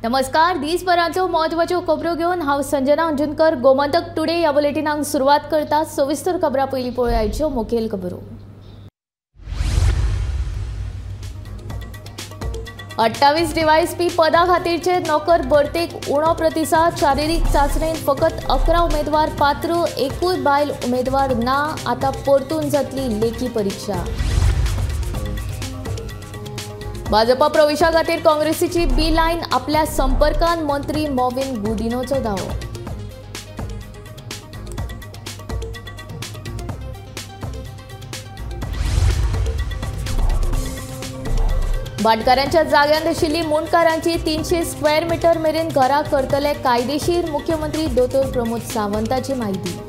नमस्कार, दिसभराच्यो म्हत्वाच्यो खबरो घेवन हांव संजना अंजुनकर गोमंतक टुडे ह्या बुलेटिनाक सुरवात करता। सविस्तर खबरां पयलीं पळोवयाच्यो मुखेल खबरो। 28 डीवायएसपी पदा खातीरचे नोकर भरतेक उणो प्रतिसाद, शारिरीक चाचणेंत फकत 11 उमेदवार पात्र, एकूय बायल उमेदवार ना। आतां परतून जातली लेखी परीक्षा। भाजपा प्रवेशा खातीर काँग्रेसीची बी लायन आपल्या संपर्कान, मंत्री मॉविन गुदिनोचो दावो। भाटकारांच्या जाग्यांत आशिल्ली मुंडकारांची 300 स्क्वेअर मिटर मेरेन घरां करतले कायदेशीर, मुख्यमंत्री दोतोर प्रमोद सावंताची माहिती।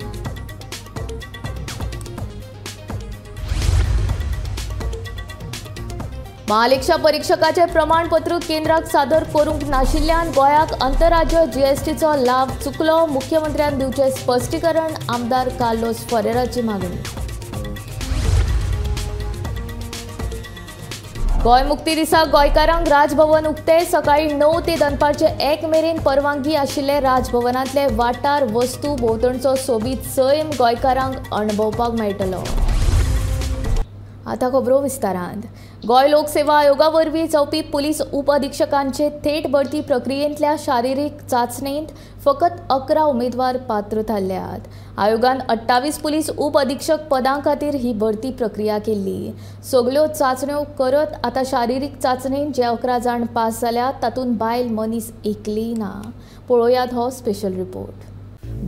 महालेखा परीक्षकाचे प्रमाणपत्र केंद्राक सादर करूंक नाशिल्ल्यान गोंयाक आंतरराज्य जीएसटीचो लाभ चुकलो, मुख्यमंत्र्यान दिवचें स्पश्टीकरण, आमदार कार्लोस फरेराची मागणी। गोंय मुक्ती दिसा गोंयकारांक राजभवन उक्ते, सकाळी 9 ते दनपारचे 1 मेरेन परवानगी आशिल्ले राजभवनांतले वाठार, वस्तू, भोंवतणचो सोबीत सैम गोंयकारांक अणभवपाक मेळटलो। आतां खबरो विस्तारान। गोंय लोकसेवा आयोगा वरवीं जावपी पुलीस उपअधिक्षकांचे थेट भरती प्रक्रियेंतल्या शारिरीक चाचणेंत फकत 11 उमेदवार पात्र थारल्यात। आयोगान 28 पुलीस उपअधिक्षक पदां खातीर ही भरती प्रक्रिया केल्ली। सगल्यो चाचण्यो करत आतां शारिरीक चाचणेंत जे 11 जाण पास जाल्यात तातूंत बायल मनीस एकलीय ना। पळोवयात हो स्पेशल रिपोर्ट।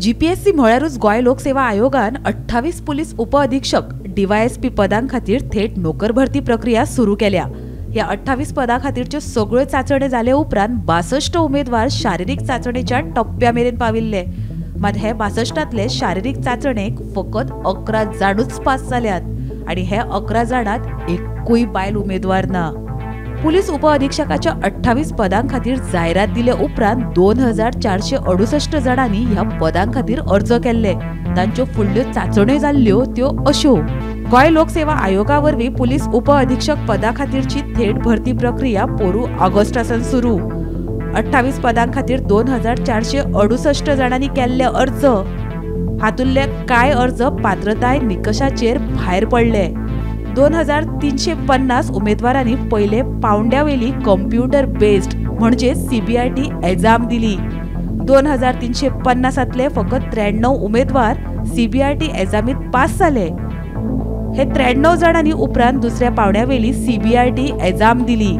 जीपीएससी म्हळ्यारूच गोंय लोकसेवा आयोगान 28 पुलीस उपअधिक्षक डीवायएसपी पदां खातीर थेट नोकर भरती प्रक्रिया सुरू केल्या। ह्या 28 पदां खातीरच्यो सगळ्यो चाचण्यो जाले उपरांत 62 उमेदवार शारिरीक चाचणेच्या टप्प्या मेरेन पाविल्ले। मात हे 62तले शारिरीक चाचणेक फकत 11 जाणूच पास जाल्यात आनी हे 11 जाणांत एकूय बायल उमेदवार ना। पुलीस उपअधिक्षकाच्या 28 पदां खातीर जायरात दिले उपरांत 2468 जाणांनी ह्या पदां खातीर अर्ज केल्ले। तांच्यो फुडल्यो चाचण्यो जाल्ल्यो त्यो अश्यो। गोंय लोकसेवा आयोगा वरवीं पुलीस उपअधिक्षक पदा खातीरची थेट भरती प्रक्रिया पोरू ऑगस्टासान सुरू। 28 पदां खातीर 2468 जाणांनी केल्ले अर्ज, हातूंतले कांय अर्ज पात्रताय निकशाचेर भायर पडले। 2350 उमेदवारांनी पयले पावंड्यावेली कंप्युटर बेस्ड म्हणजे सीबीआरटी एग्जाम दिली। 2350तले फकत 93 उमेदवार सीबीआरटी एग्जामीत पास जाले। हे 93 जाणांनी उपरांत दुसऱ्या पावंड्यावेली सीबीआरटी एग्जाम दिली।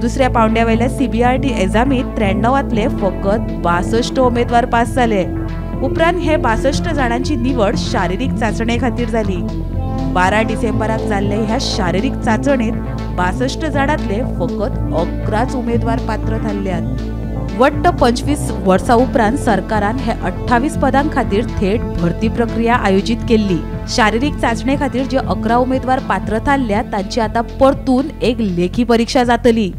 दुसऱ्या पावंड्यावेल्या सीबीआरटी एग्जामीत 93तले फकत 62 उमेदवार पास जाले। उपरांत हे 62 जाणांची निवड शारिरीक चाचणे खातीर जाली। 12 डिसेंबराक जाल्ले ह्या शारिरीक चाचणेत 62 जाणांतले फकत 11 उमेदवार पात्र थारल्यात। वट्ट 25 वर्सां उपरांत सरकारान हे 28 पदां खातीर थेट भरती प्रक्रिया आयोजीत केल्ली। शारिरीक चाचणे खातीर जे 11 उमेदवार पात्र थारल्यात तांची आतां परतून एक लेखी परीक्षा जातली।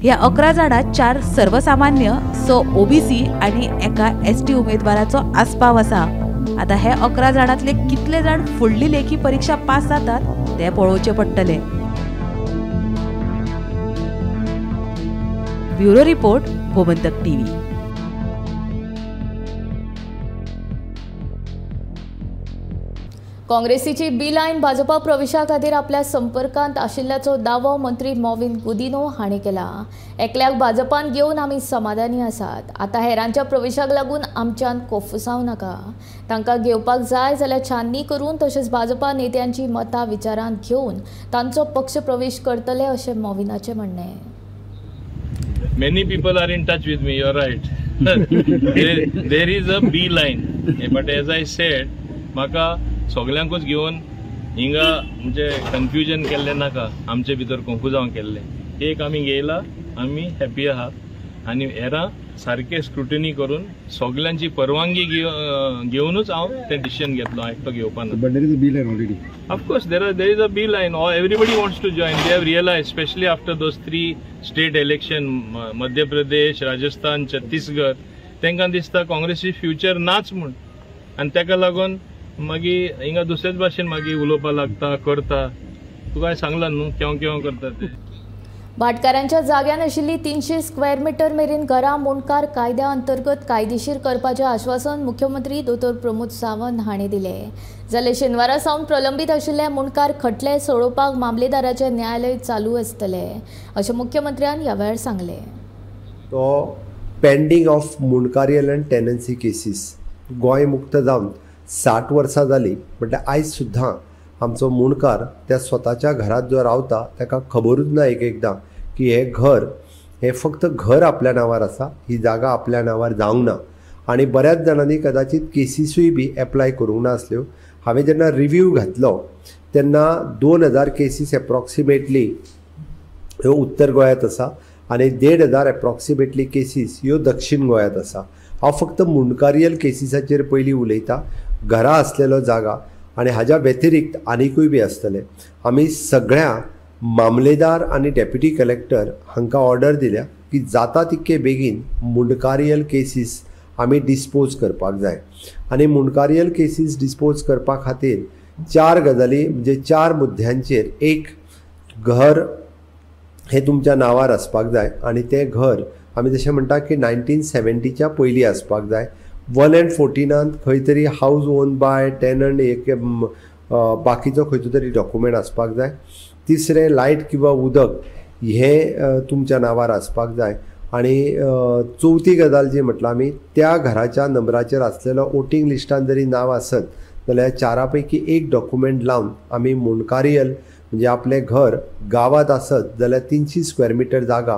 ह्या 11 जाणांत 4 सर्वसामान्य, 6 ओबीसी आनी एका एसटी उमेदवाराचो आस्पाव आसा। आतां हे 11 जाणांतले कितले जाण फुडली लेखी परीक्षा पास जातात ते पळोवचे पडटले। Bureau report, Gomantak TV. काँग्रेसीची बी लायन भाजपा प्रवेशा खातीर आपल्या संपर्कांत आशिल्ल्याचो दावो मंत्री मॉविन गुदिनो हांणी केला। एकल्याक भाजपान घेवन आमी समाधानी आसात, आतां हेरांच्या प्रवेशाक लागून आमच्यान कोफुसांव नाका। तांकां घेवपाक जाय जाल्यार छाननी करून तशेंच भाजपा नेत्यांची मतां विचारांत घेवन तांचो पक्ष प्रवेश करतले अशें मॉविनाचें म्हणणें। Many people are in touch with me, you are right. There is a B line, but as I said, म्हाका सगल्यांकूच घेवन हिंगा म्हणजे कन्फ्युजन केल्लें नाका, आमचे भितर कंफ्युजांव केल्लें। एक आमी घेयला, आमी हॅपी आहा आनी हेरां सारकें स्क्रुटिनी करून सगल्यांची परवानगी घेवनूच हांव तें डिसिजन घेतलो, एकटो घेवपा ना। But there is a B line already. Of course there is a B line. Everybody wants to join. They have realized, especially after those 3 state election, Madhya Pradesh, Rajasthan, Chhattisgarh, तांकां दिसता काँग्रेसी future नाच म्हूण आनी ताका लागून मागीर हिंगा दुसरेच भाशेन मागीर उलोवपाक लागता, करता। तुका हांवें सांगलां न्हू केव केव करता ते। भाटकारांच्या जाग्यान आशिल्ली 300 स्क्वेअर मिटर मेरेन घरां मुंडकार कायद्या अंतर्गत कायदेशीर करपाचें आश्वासन मुख्यमंत्री दोतोर प्रमोद सावंत हांणी दिलें. जाल्यार शेनवारा सावन प्रलंबीत आशिल्ले मुंडकार खटले सोडोवपाक मामलेदाराचें न्यायालय चालू आसतलें अशें मुख्यमंत्र्यान ह्या वेळार सांगलें. तो pending of Mundkarial and tenancy cases Goa मुक्त जावन 60 वर्सां जालीं म्हटल्यार आयज सुद्दां आमचो मुंडकार त्या स्वताच्या घरांत जो रावता ताका खबरूच ना एक एकदां की हें घर हें फक्त घर आपल्या नांवार आसा, ही जागा आपल्या नांवार जावंक ना. आनी बऱ्याच जाणांनी कदाचित केसीसूय बी एप्लाय करूंक नासल्यो. हांवें जेन्ना रिव्यू घातलो तेन्ना 2000 केसीस एप्रॉक्सिमेटली ह्यो उत्तर गोंयांत आसा आनी 1500 एप्रॉक्सिमेटली केसीस ह्यो दक्षीण गोंयांत आसा. हांव फक्त मुंडकारियल केसीसाचेर पयलीं उलयतां, घरा आसलेलो जागा आनी हाज्या व्यतिरिक्त आनिकूय बी आसतले. आमी सगळ्या मामलेदार आनी डेप्युटी कलेक्टर हांकां ऑर्डर दिल्या की जाता तितके बेगीन मुंडकारियल केसीस आमी डिस्पोज करपाक जाय. आनी मुंडकारियल केसीस डिस्पोज करपा खातीर 4 गजाली म्हणजे 4 मुद्द्यांचेर, एक घर हे तुमच्या नांवार आसपाक जाय आनी तें घर आमी जशें म्हणटा की 1970च्या पयलीं आसपाक जाय. 1 and 14 खंय तरी हावज ओन बाय टेनंट एक बाकीचो खंयचो तरी डॉक्युमेंट आसपाक जाय. तिसरें लायट किंवा उदक हें तुमच्या नांवार आसपाक जाय. आनी चवथी गजाल जी म्हटल्यार आमी त्या घराच्या नंबराचेर आसलेलो वोटींग लिस्टान जरी नांव आसत जाल्यार 4 पैकी एक डॉक्युमेंट लावन आमी मुंडकारियल म्हणजे आपलें घर गांवांत आसत जाल्यार 300 स्क्वेअर मिटर जागा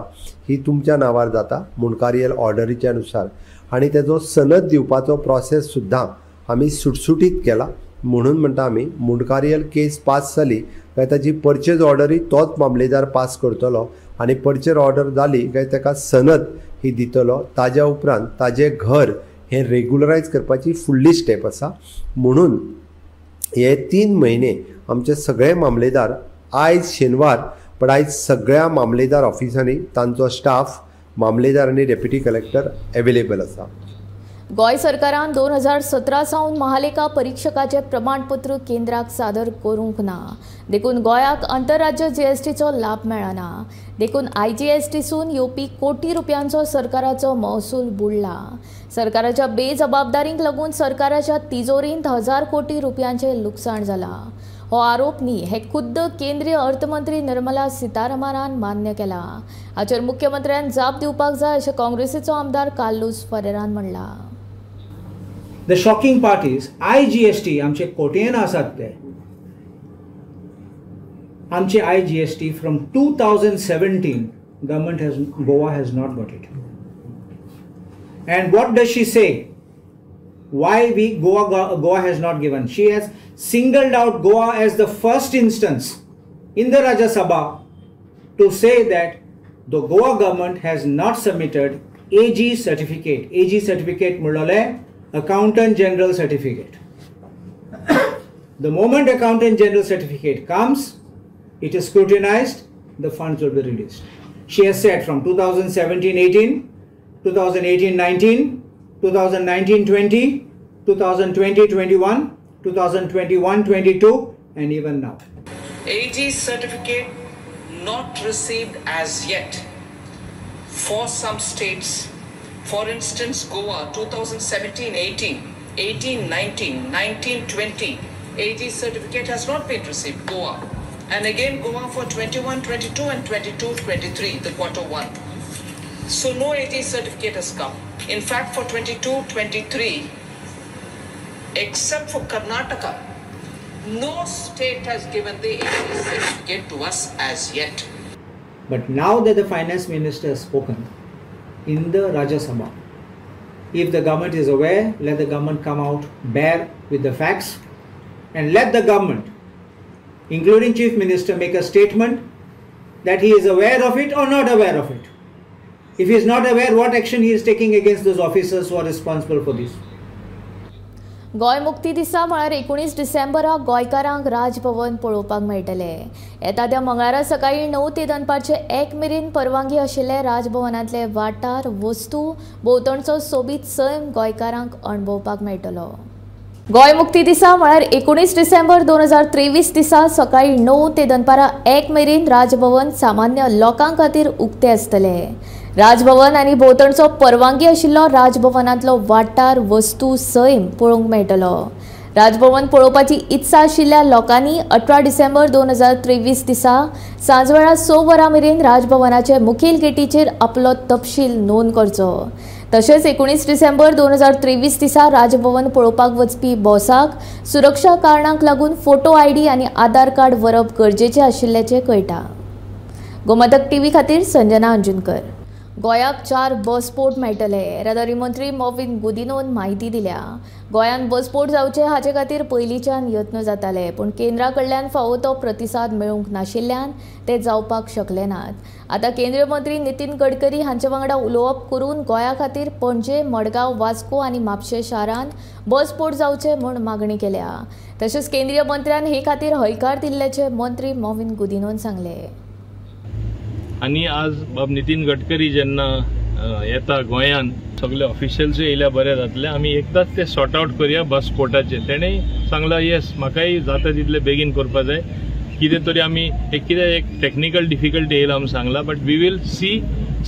ही तुमच्या नांवार जाता मुंडकारियल ऑर्डरीच्या नुसार. आनी तेजो सनद दिवपाचो प्रोसेस सुद्दां आमी सुटसुटीत केला. म्हणून म्हणटा आमी मुंडकारियल केस पास जाली काय ताजी पर्चेज ऑर्डरूय तोच मामलेदार पास करतलो आनी पर्चेज ऑर्डर जाली काय ताका सनद ही दितलो. ताज्या उपरांत ताजें घर हें रेगुलरायज करपाची फुडली स्टेप आसा. म्हणून हे 3 म्हयने आमचे सगळे मामलेदार आयज शेनवार पण आयज सगळ्या मामलेदार ऑफिसांनी तांचो स्टाफ मामलेदार आनी डेप्युटी कलेक्टर अवेलेबल आसा. गोंय सरकारान 2017 सावन महालेखा परीक्षकाचें प्रमाणपत्र केंद्राक सादर करूंक ना, देखून गोंयाक आंतरराज्य जीएसटीचो लाभ मेळना. देखून आयजीएसटीसून येवपी कोटी रुपयांचो सरकाराचो महसूल बुडला. सरकाराच्या बेजबाबदारींक लागून सरकाराच्या तिजोरींत 1000 कोटी रुपयांचें लुकसाण जालां. हो आरोप न्ही हे खुद्द केंद्रीय अर्थमंत्री निर्मला सीतारमणान मान्य केला. हाचेर मुख्यमंत्र्यान जाप दिवपाक जाय अशें काँग्रेसीचो आमदार कार्लूस फरेरान म्हणलां. The shocking part is IGST आमचे कोटयेन आसात ते आमचे IGST from 2017 government has Goa has not got it. And what does she say? Why we Goa has not given? She has singled out Goa as the first instance in the Rajya Sabha to say that the Goa government has not submitted AG certificate. AG certificate म्हणलोले Accountant General certificate. The moment Accountant General certificate comes, it is scrutinized, the funds will be released. She has said from 2017-18, 2018-19, 2019-20, 2020-21, 2021-22, and even now. AG certificate not received as yet for some states. For instance, Goa 2017-18, 18-19, 19-20, AG certificate has not been received, Goa. And again Goa for 21-22 and 22-23, the quarter one. So no AG certificate has come. In fact, for 22-23, except for Karnataka, no state has given the AG certificate to us as yet. But now that the finance minister has spoken in the Rajya Sabha, if the government is aware, let the government come out bare with the facts and let the government, including Chief Minister, make a statement that he is aware of it or not aware of it. If he is not aware, what action he is taking against those officers who are responsible for this? Goa मुक्ती दिसा म्हळ्यार 19 डिसेंबराक गोंयकारांक राजभवन पळोवपाक मेळटलें. येता त्या मंगळारा सकाळीं 9 ते दनपारचे 1 मेरेन परवानगी आशिल्ले राजभवनांतले वाठार, वस्तू, भोंवतणचो सोबीत सैम गोंयकारांक अणभवपाक मेळटलो. गोंय मुक्ती दिसा म्हळ्यार 19 डिसेंबर 2023 दिसा सकाळी 9 ते दनपारां 1 मेरेन राजभवन सामान्य लोकां खातीर उक्ते आसतले। राजभवन आनी भोंवतणचो परवानगी आशिल्लो राजभवनांतलो वाठार वस्तू सैम पळोवंक मेळटलो। राजभवन पळोवपाची इत्सा आशिल्ल्या लोकांनी 18 डिसेंबर 2023 दिसा सांजवेळा 6 वरां मेरेन राजभवनाचे मुखेल गेटीचेर आपलो तपशील नोंद करचो। तशेंच 19 डिसेंबर 2023 दिसा राजभवन पळोवपाक वचपी बॉसाक सुरक्षा कारणांक लागून फोटो आयडी आनी आधार कार्ड व्हरप गरजेचें आशिल्ल्याचें कळटा। गोमंतक टीव्ही खातीर संजना अंजुनकर। गोंयाक 4 बस पोर्ट मेळटले। येरादारी मंत्री मॉविन गुदिनोन म्हायती दिल्या। गोंयांत बस पोर्ट जावचे हाचे खातीर पयलींच्यान यत्न जाताले, पूण केंद्रा कडल्यान फावो तो प्रतिसाद मेळूंक नाशिल्ल्यान ते जावपाक शकले नात। आतां केंद्रीय मंत्री नितीन गडकरी हांचे वांगडा उलोवप करून गोंया खातीर पणजे, मडगांव, वास्को आनी म्हापशें शारांत बस पोर्ट जावचे म्हूण मागणी केल्या। तशेंच केंद्रीय मंत्र्यान हे खातीर हयकार दिल्ल्याचें मंत्री मॉविन गुदिनोन सांगलें। आनी आज बाब नितीन गडकरी जेन्ना येता गोंयांत सगळे ऑफिशियल्सूय येयल्या बरें जातलें, आमी एकदांच ते सॉर्ट आवट करया बस पोर्टाचेर। तेणें सांगलां येस म्हाकाय जाता तितलें बेगीन करपा जाय, कितें तरी आमी एक कितें एक टॅक्निकल डिफिकल्टी येयला म्हूण सांगलां, but we will see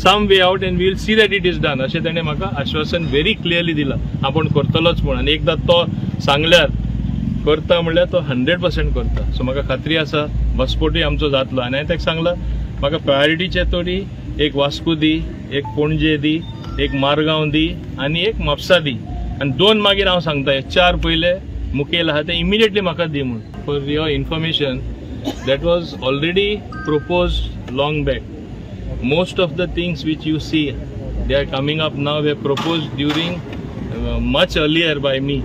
some way out and we will see that it is done अशें तेणें म्हाका आश्वासन व्हेरी क्लियरली दिलां, आपूण करतलोच म्हूण। आनी एकदां तो सांगल्यार करता म्हणल्यार तो 100% करता। सो म्हाका खात्री आसा बस पोर्टूय आमचो जातलो। आनी हांवें ताका सांगलां म्हाका प्रायोरिटीचे तरी एक वास्को दी, एक पणजे दी, एक मारगांव दी आनी एक म्हापसा दी, आनी 2 मागीर हांव सांगता हे 4 पयले मुखेल आहा ते इमिडिएटली म्हाका दी म्हूण। For your information, that was already proposed long back. Most of the things which you see they are coming up now were proposed during much earlier by me.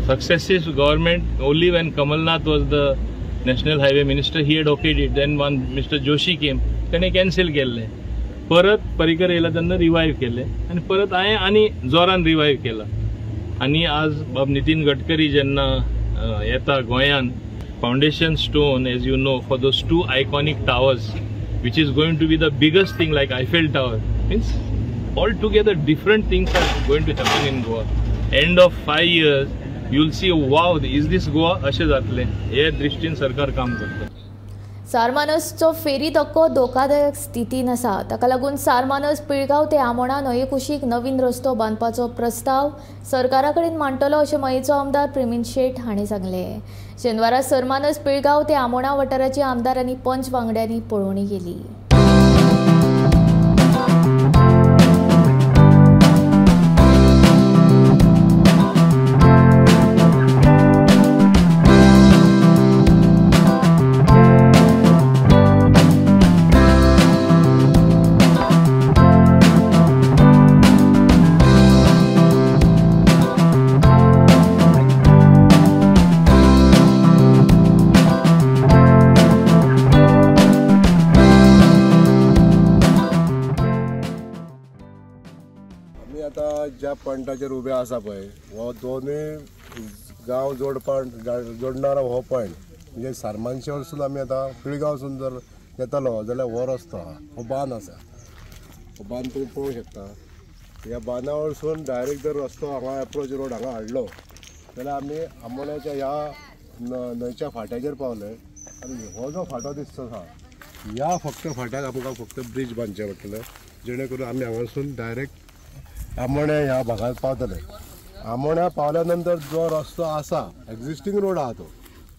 Successive government, only when Kamal Nath was the national highway minister he had okayed it, then one Mister Joshi came, तेणें cancel केल्लें, परत पर्रीकर येयला तेन्ना revive केलें आनी परत हांवें आनी जोरान रिवायव केला। आनी आज बाब नितीन गडकरी जेन्ना येता गोंयांत, foundation stone as you know for those 2 iconic towers which is going to be the biggest thing like Eiffel Tower, means all together different things are going to happen in Goa. End of 5 years you will see wow is this Goa अशें जातलें, हे दृश्टीन सरकार काम करता। सारमानसचो फेरी धक्को धोकादायक स्थितीन आसा। ताका लागून सारमानस पिळगांव ते आमोणा न्हंये कुशीक नवीन रस्तो बांदपाचो प्रस्ताव सरकारा कडेन मांडटलो अशें मयेचो आमदार प्रेमीन शेट हांणी सांगलें। शेनवारा सरमानस पिळगांव ते आमोणा वाठाराची आमदार आनी पंच वांगड्यांनी पळोवणी केली। ज्या पॉयंटाचेर उबे आसा पळय हो दोनूय गांव जोडणारो हो पॉयंट म्हणजे सारमानशे वरसून आमी आतां पिळगांवसून जर येतलो जाल्यार हो रस्तो आहा, हो बांद आसा, हो बांद तुमी पळोवंक शकता। ह्या बांदा वरसून डायरेक्ट जर रस्तो हांगा एप्रोच रोड हांगा हाडलो जाल्यार आमी आमोण्याच्या ह्या न्हंयच्या फाट्याचेर पावले आनी हो जो फाटो दिसता आसा ह्या फक्त फाट्याक आमकां फक्त ब्रीज बांदचें पडटलें, जेणे करून आमी हांगासून डायरेक्ट आमोण्या ह्या भागांत पावतले। आमोण्या पावल्या नंतर जो रस्तो आसा एक्झिस्टींग रोड आहा तो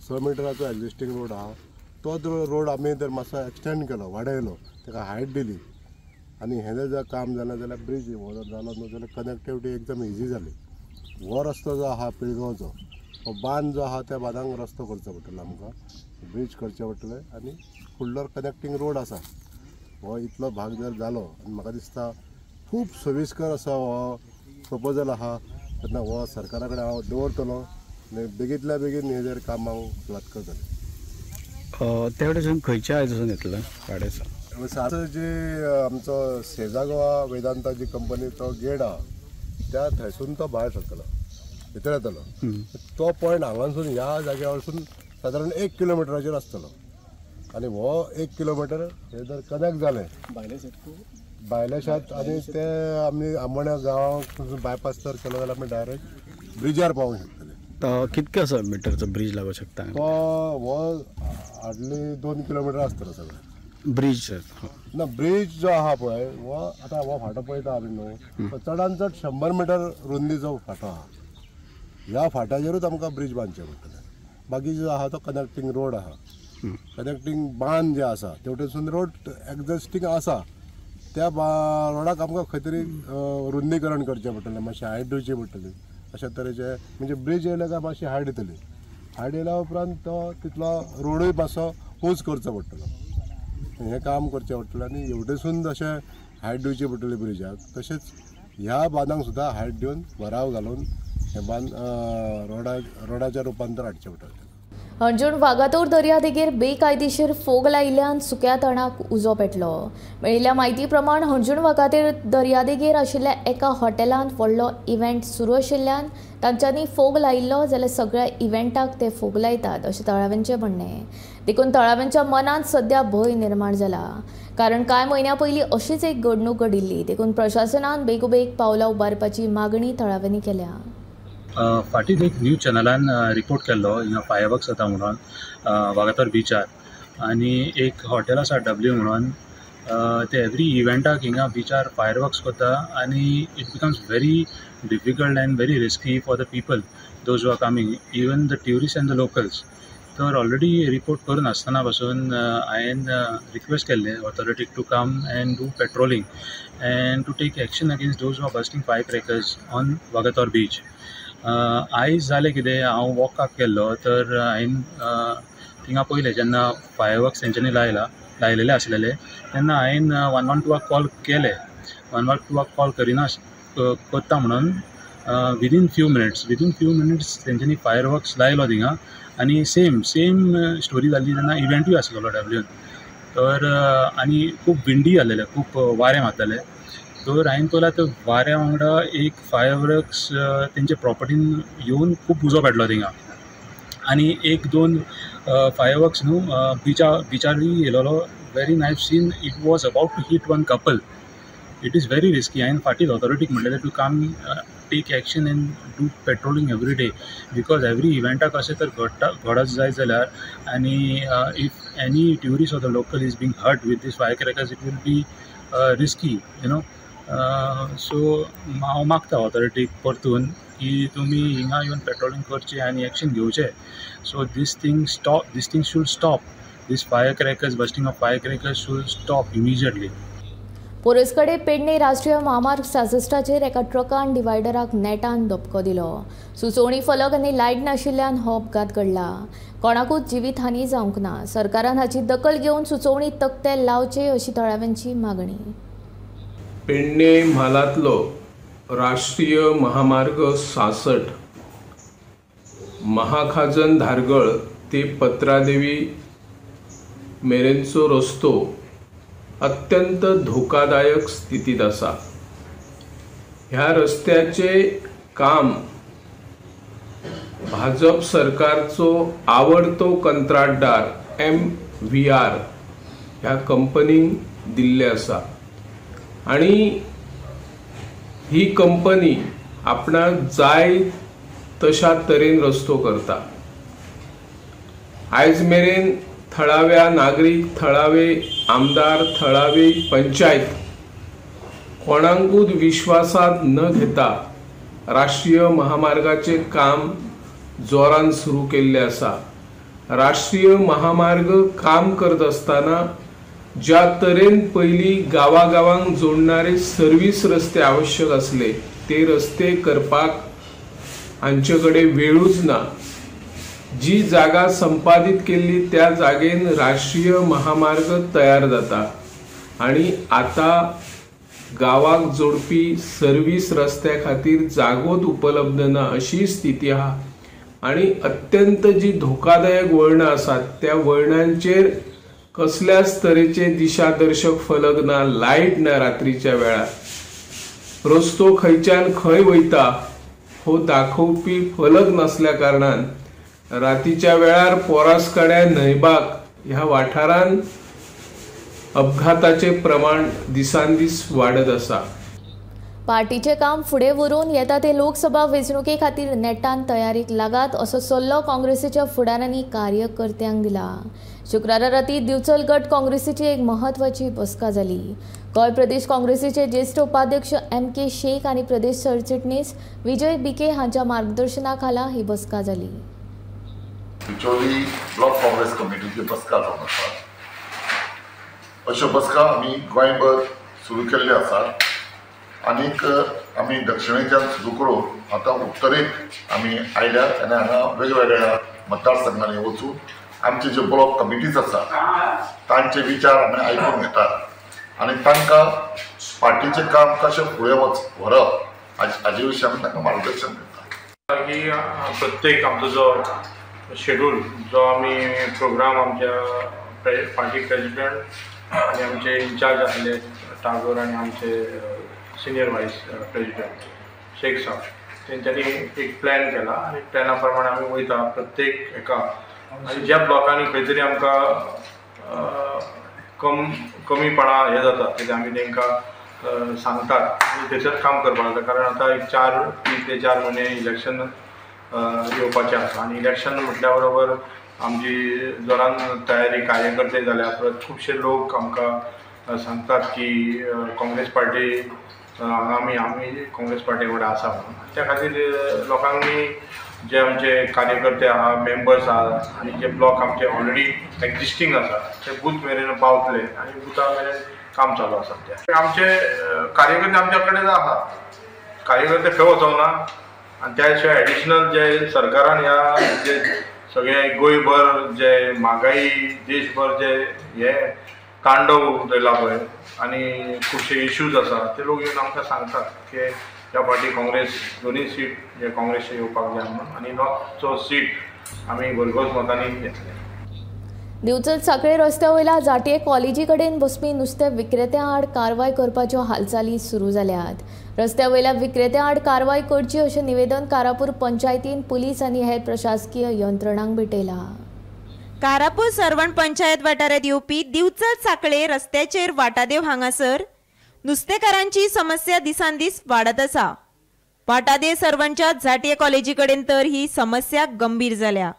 6 मिटराचो एक्झिस्टींग रोड आहा, तो रोड आमी जर मातसो एक्सटेंड केलो, वाडयलो, ताका हायट दिली आनी हें जर काम जालें जाल्यार ब्रीज हो जर जालो न्हू जाल्यार कनेक्टिविटी एकदम इजी जाली। हो रस्तो जो आहा पिळगांवचो हो बांद जो आहा त्या बांदांक रस्तो करचो पडटलो आमकां, ब्रीज करचें पडटलें आनी फुडलो कनेक्टींग रोड आसा हो इतलो भाग जर जालो आनी म्हाका दिसता खूब सोयीस्कर असो हो प्रपोजल आहा, तेन्ना हो सरकारा कडेन हांव दवरतलो आनी बेगींतल्या बेगीन हेजेर काम हांव सुरवात करतलें। ते वटेसून खंयच्या आयजसून येतलो गाडयेचो? सात जी आमचो सेजा गोवा वेदांता जी कंपनी तो गेट आहा त्या थंयसून तो भायर सरतलो, भितर येतलो। तो पॉयंट हांगासून ह्या जाग्या वरसून सादारण 1 किलोमिटराचेर आसतलो आनी हो 1 किलोमिटर हे जर कनेक्ट जालें भायल्या शेत आनी ते आमी आमोण्या गांवाक बायपास जर केलो जाल्यार आमी डायरेक्ट ब्रिजार पावोंक शकतले. कितके असो मिटरचो ब्रिज लागू शकता? तो हो हार्डली 2 किलोमिटर आसतलो सगळें ब्रिज. ना, ब्रिज जो आहा पळय हो आतां हो फाटो पळयता आमी न्हू, तो चडान चड 100 मिटर रुंदीचो फाटो आहा. ह्या फाट्याचेरूच आमकां ब्रिज बांदचें पडटलें. बाकी जो आहा तो कनेक्टींग रोड आहा, कनेक्टींग बांद जे आसा तेवटेनसून रोड एग्जिस्टींग आसा, त्या रोडाक आमकां खंय तरी रुंदीकरण करचें पडटलें, मातशें हायट दिवची पडटली. अशा तरेचे म्हणजे ब्रिज येयले काय मातशी हायट येतली, हायट येयल्या उपरांत तो तितलो रोडूय मातसो उंच करचो पडटलो. हें काम करचें पडटलें आनी हेवटेसून जशें हायट दिवची पडटली ब्रिजाक, तशेंच ह्या बांदांक सुद्दां हायट दिवन भराव घालून हें बांद रोडाच्या रुपांतर हाडचें पडटलें. हणजूण वागातोर दर्यादेगेर बेकायदेशीर फोग लायिल्ल्यान सुक्या तणाक उजो पेटलो. मेळिल्ल्या म्हायती प्रमाण हणजूण वागातोर दर्यादेगेर आशिल्ल्या एका हॉटेलांत व्हडलो इव्हेंट सुरू आशिल्ल्यान तांच्यांनी फोग लायिल्लो, जाल्यार सगळ्या इव्हेंटाक ते फोग लायतात अशें थळाव्यांचें म्हणणें. देखून थळाव्यांच्या मनांत सध्या भंय निर्माण जाला, कारण कांय म्हयन्यां पयलीं अशीच एक घडणूक घडिल्ली. देखून प्रशासनान बेगोबेग पावलां उबारपाची मागणी थळाव्यांनी केल्या. फाटीं एक न्यूज चॅनलान रिपोर्ट केल्लो हिंगा फायरवर्क्स जाता म्हणून वागातोर बिचार, आनी एक हॉटेल आसा डब्ल्यू म्हणून, ते एवरी इव्हेंटाक हिंगा बिचार फायरवर्क्स करता आनी it becomes very difficult and very risky for the people those who are coming, even the tourist and the locals. तर ऑलरेडी रिपोर्ट करून आसतना पासून हांवें रिक्वेस्ट केल्लें ऑथॉरिटीक to come and do patrolling and to take action against those who are bursting fire crackers on Vagator beach. आयज जालें कितें, हांव वॉकाक गेल्लो तर हांवें थिंगा पळयलें जेन्ना फायरवर्क्स तेंच्यांनी लायलेले आसलेले तेन्ना हांवें 112 कॉल केले. 112 कॉल करिना करता म्हणून विदीन फ्यू मिनट्स तेंच्यांनी फायरवर्क्स लायलो थिंगा आनी सेम स्टोरी जाली तेन्ना इव्हेंटूय आसलेलो डब्ल्यून. तर आनी खूब विंडी जालेलें, खूब वारें मारतालें. तर हांवें पळयलां ते वाऱ्या वांगडा एक फायरवर्क्स तेंच्या प्रॉपर्टीन येवन खूब उजो पेटलो थिंगा आनी 1-2 फायरवर्क्स न्हू बिचारूय येयलेलो. Very nice scene, it was about to hit one couple. It is very risky. हांवें फाटीं ऑथॉरिटीक म्हणलेलें to come take action and do patrolling every day, because every इव्हेंटाक अशें तर घडत जायत जाल्यार आनी if any tourist or the local is being hurt with this fire crackers, it will be risky, you know. So हांव मागता ऑथॉरिटीक परतून की तुमी हिंगा येवन पेट्रोलिंग करचें आनी एक्शन घेवचें. So this thing should stop. This fire crackers, bursting of fire crackers should stop immediately. पोरसकडे Pedne राष्ट्रीय म्हामार्ग 66चेर एका ट्रकान डिवायडराक नेटान धपको दिलो. सुचोवणी फलक आनी लायट नाशिल्ल्यान हो अपघात घडला. कोणाकूच जिवीत हानी जावंक ना. सरकारान हाची दखल घेवन सुचोवणी तकटे लावचे अशी थळाव्यांची मागणी. पेडणे म्हालांतलो राष्ट्रीय महामार्ग 66 महाखाजन धारगळ ते पत्रादेवी मेरेनचो रस्तो अत्यंत धोकादायक स्थितीत आसा. ह्या रस्त्याचे काम भाजप सरकारचो आवडतो कंत्राटदार MVR ह्या कंपनीक दिल्ले आसा आनी ही कंपनी आपणाक जाय तशा तरेन रस्तो करता. आयज मेरेन थळाव्या नागरीक, थळावे आमदार, थळावी पंचायत कोणाकूच विश्वासात न घेता राष्ट्रीय महामार्गाचे काम जोरान सुरू केल्ले आसा. राष्ट्रीय महामार्ग काम करत आसतना ज्या तरेन पयलीं गांवागांवांक जोडणारे सर्वीस रस्ते आवश्यक आसले ते रस्ते करपाक हांचे कडेन वेळूच ना. जी जागा संपादीत केल्ली त्या जागेन राष्ट्रीय महामार्ग तयार जाता आनी आतां गांवाक जोडपी सर्वीस रस्त्या खातीर जागोच उपलब्ध ना अशी स्थिती आहा आनी अत्यंत जी धोकादायक वळणां आसात त्या वळणांचेर कसल्याच तरेचे दिशादर्शक फलक ना, लायट ना, रात्रीच्या वेळार रस्तो खंयच्यान खंय वयता हो दाखोवपी फलक नासल्या कारणान रातीच्या वेळार पोरासकड्या न्हंयबाग ह्या वाठारान अपघाताचे प्रमाण दिसान दीस वाडत आसा. पार्टीचें काम फुडें व्हरून येता ते लोकसभा वेंचणुके खातीर नेटान तयारीक लागात असो सल्लो काँग्रेसीच्या फुडाऱ्यांनी कार्यकर्त्यांक दिला. शुक्रारा राती दिवचल गट काँग्रेसीची एक म्हत्वाची बसका जाली. गोंय प्रदेश काँग्रेसीचे ज्येश्ठ उपाध्यक्ष एम के शेख आनी प्रदेश सरचिटणीस विजय बिके हांच्या मार्गदर्शना खाला ही बसका जाली. बिचोली ब्लॉक काँग्रेस कमिटीची बसका जावन आसा. अश्यो बसका आमी गोंयभर सुरू केल्ल्यो आसात आनीक आमी दक्षिणेच्यान सुरू करून आतां उत्तरेक आमी आयल्यात आनी हांगा वेगवेगळ्या मतदारसंघांनी वचून आमचे जे ब्लॉक कमिटीज आसात तांचे विचार आमी आयकून घेतात आनी तांकां पार्टीचें काम कशें फुडें व्हरप हाजे विशीं आमी तांकां मार्गदर्शन करतात. ही प्रत्येक आमचो जो शेड्यूल जो आमी प्रोग्राम आमच्या पार्टी प्रेजिडेंट आनी आमचे इन्चार्ज आसले टागोर आनी आमचे सिनियर वायस प्रेजिडेंट शेख साहब तेंच्यांनी एक प्लॅन केला आनी प्लॅना प्रमाणे आमी वयता प्रत्येक एका आनी ज्या ब्लॉकांनी खंय तरी आमकां कमीपणा हें जाता तेजें आमी तांकां सांगतात आनी थंयसर काम करपाक जाता. कारण आतां एक 3 ते 4 म्हयने इलेक्शन येवपाचें आसा आनी इलेक्शन म्हटल्या बरोबर आमची जोरान तयारी कार्यकर्ते जाल्या परत खुबशे लोक आमकां सांगतात की काँग्रेस पार्टी आमी आमी काँग्रेस पार्टी वांगडा आसा म्हणून. त्या खातीर लोकांनी जे आमचे कार्यकर्ते आहा, मेंबर्स आहा आनी जे ब्लॉक आमचे ऑलरेडी एक्जिस्टींग आसा ते बूथ मेरेन पावतले आनी बुथा मेरेन काम चालू आसा. ते आमचे कार्यकर्ते आमच्या कडेन आहा, कार्यकर्ते खंय वचोना आनी त्या शिवाय एडिशनल जे सरकारान ह्या जे सगळे गोंयभर जे म्हागाई देशभर जे हे तांडव चयला पळय आनी खुबशे इश्यूज आसा ते लोक येवन आमकां सांगतात की ह्या फावटी काँग्रेस दोनूय सीट जे काँग्रेसचे येवपाक जाय म्हणून आनी नॉर्थचो सीट आमी भरघोस मतांनी घेतले. दिवचल साखळे रस्त्या वयल्या जाटये कॉलेजी कडेन बसपी नुस्तें विक्रेत्यां आड कारवाय करपाच्यो हालचाली सुरू जाल्यात. रस्त्या वयल्या विक्रेत्यां आड कारवाय करची अशें निवेदन कारापूर पंचायतीन पुलीस आनी हेर प्रशासकीय यंत्रणांक भेटयलां. कारापूर सर्वण पंचायत वाठारांत येवपी दिवचल साखळे रस्त्याचेर वाटादेव हांगासर नुस्तेकारांची समस्या दिसान दीस वाडत आसा. वाटादेव सर्वणच्या जाटये कॉलेजी कडेन तर ही समस्या गंभीर जाल्या.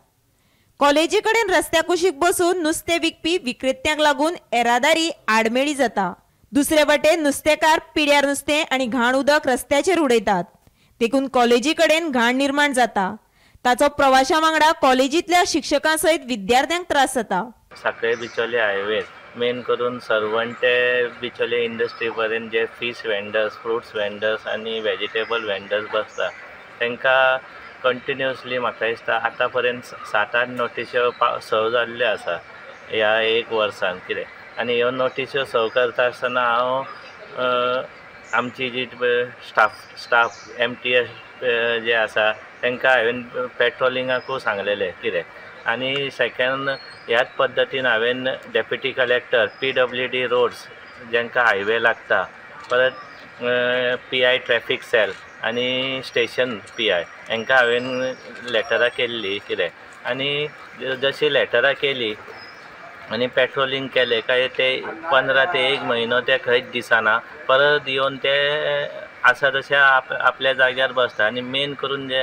कॉलेजी कडेन रस्त्या कुशीक बसून नुस्तें विकपी विक्रेत्यांक लागून येरादारी आडमेळी जाता. दुसरे वटेन नुस्तेकार पिड्यार नुस्तें आनी घाण उदक रस्त्याचेर उडयतात, देखून कॉलेजी कडेन घाण निर्माण जाता. ताचो प्रवाशां वांगडा कॉलेजींतल्या शिक्षकां सयत विद्यार्थ्यांक त्रास जाता. साखळे बिचोले हायवे मेन करून सर्वण ते बिचोले इंडस्ट्री पर्यंत जे फीश वेंडर्स, फ्रुट्स वेंडर्स आनी वेजिटेबल वेंडर्स बसता तांकां कंटिन्युअसली म्हाका दिसता आतां पर्यंत 7-8 नोटिश्यो सर्व जाल्ल्यो आसा ह्या एक वर्सान कितें. आनी ह्यो नोटिश्यो सर्व करता आसतना हांव आमची जी स्टाफ MTS जे आसा तांकां हांवें पेट्रोलिंगाकूय सांगलेलें कितें. आनी सेकेंड ह्याच पद्दतीन हांवें डेप्युटी कलेक्टर PWD roads जांकां हायवे लागता, परत PI traffic sell आनी स्टेशन PI हांकां हांवें लेटरां केल्ली कितें. आनी जशी लेटरां केली आनी पेट्रोलिंग केलें काय ते 15 ते 1 म्हयनो ते खंयच दिसना, परत येवन ते आसा तशे आपल्या जाग्यार बसता. आनी मेन करून जे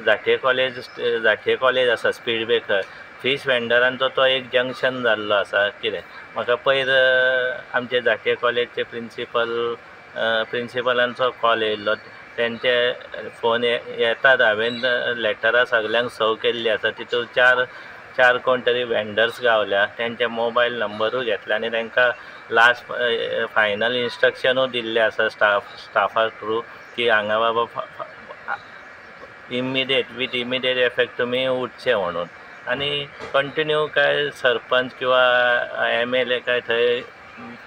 जाटये कॉलेज आसा स्पीड ब्रेकर, फीश वेंडरांचो तो एक जंक्शन जाल्लो आसा कितें. म्हाका पयर आमचे जाटये कॉलेजचे प्रिंसिपलांचो कॉल येयल्लो, तेंचे फोन येतात. हांवें लेटरां सगल्यांक सर्व केल्ली आसा, तितून चार कोण तरी वेंडर्स गावल्या, तेंचे मोबायल नंबरूय घेतले आनी तांकां लास्ट फायनल इन्स्ट्रक्शनूय दिल्लें आसा स्टाफा थ्रू की हांगा बाबा विथ इमिडिएट इफेक्ट तुमी उठचे म्हणून. आनी कंटिन्यू काय सरपंच किंवा MLA काय थंय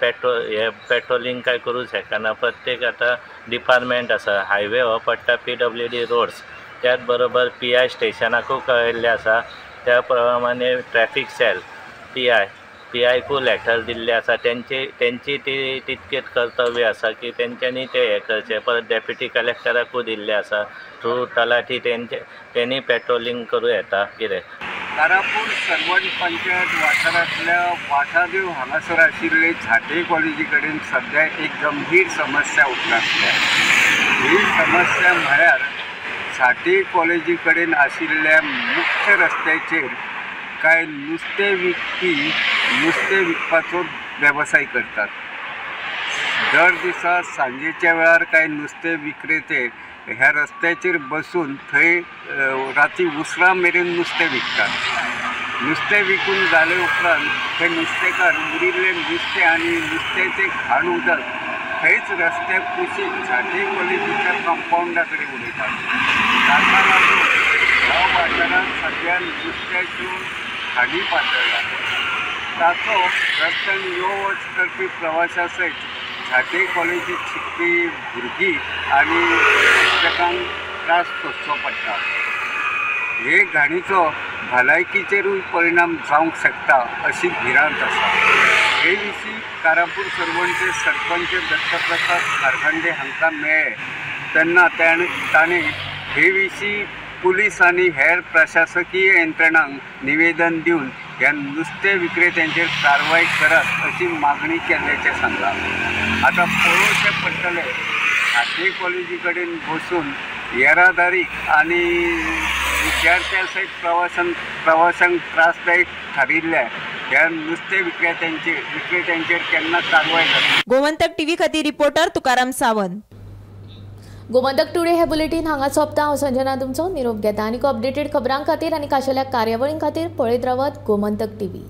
पेट्रोलिंग काय करूं शकना. प्रत्येक आतां डिपार्टमेंट आसा, हायवे हो पडटा PWD roads, त्याच बरोबर PI स्टेशनाकूय कळयल्लें आसा, त्या प्रमाणे ट्रॅफिक सेल PIकूय लेटर दिल्लें आसा. तेंची ती तितकेच कर्तव्य आसा की तेंच्यांनी तें हें करचें. परत डेप्युटी कलेक्टराकूय दिल्लें आसा थ्रू तलाठी तेंणी पेट्रोलिंग करूं येता कितें. कारापूर सर्वण पंचायत वाठारांतल्या वाठादेव हांगासर आशिल्ले झांट्ये कॉलेजी कडेन सद्या एक गंभीर समस्या उप्रासल्या. ही समस्या म्हळ्यार झांट्ये कॉलेजी कडेन आशिल्ल्या मुख्य रस्त्याचेर कांय नुस्तें विकपी नुस्तें विकपाचो वेवसाय करतात. दर दिसा सांजेच्या वेळार कांय नुस्तें विक्रेते ह्या रस्त्याचेर बसून थंय राती उसरां मेरेन नुस्तें विकतात. नुस्तें विकून जाले उपरांत थंय नुस्तेकार उरिल्लें नुस्तें आनी नुस्त्याचें घाण उदक थंयच रस्त्या कुशीक झांट्ये कॉलेजीच्या कंपावंडा कडेन उडयतात. ताका लागून ह्या वाठारांत सद्या नुस्त्याच्यो घाणी पातळ्ळ्यात. ताचो रस्त्यान यो वच करपी प्रवाशां सयत झांट्ये कॉलेजीत शिकपी भुरगीं आनी शिक्षकांक त्रास सोंसचो पडटा. हे घाणीचो भलायकीचेरूय परिणाम जावंक शकता अशी भिरांत आसा. हे विशीं कारापूर सर्वणचे सरपंच दत्तप्रसाद कारखंडे हांकां मेळ्ळे तेन्ना ताणें हे विशीं पुलीस आनी हेर प्रशासकीय यंत्रणांक निवेदन दिवन ह्या नुस्तें विक्रेत्यांचेर कारवाय करात अशी मागणी केल्ल्याचें सांगलां. आतां पळोवचें पडटलें झांट्ये कॉलेजी कडेन बसून येरादारीक आनी विद्यार्थ्यां सयत प्रवाशांक त्रासदायक थारिल्ल्या ह्या नुस्तें विक्रेत्यांचेर केन्ना कारवाय जाता. गोमंतक टीव्ही खातीर रिपोर्टर तुकाराम सावंत. गोमंतक टुडे हे बुलेटीन हांगा सोंपता. हांव संजना तुमचो निरोप घेता. आनी अपडेटेड खबरां खातीर आनी खाशेल्या कार्यावळीं खातीर पळयत रावात गोमंतक टीव्ही.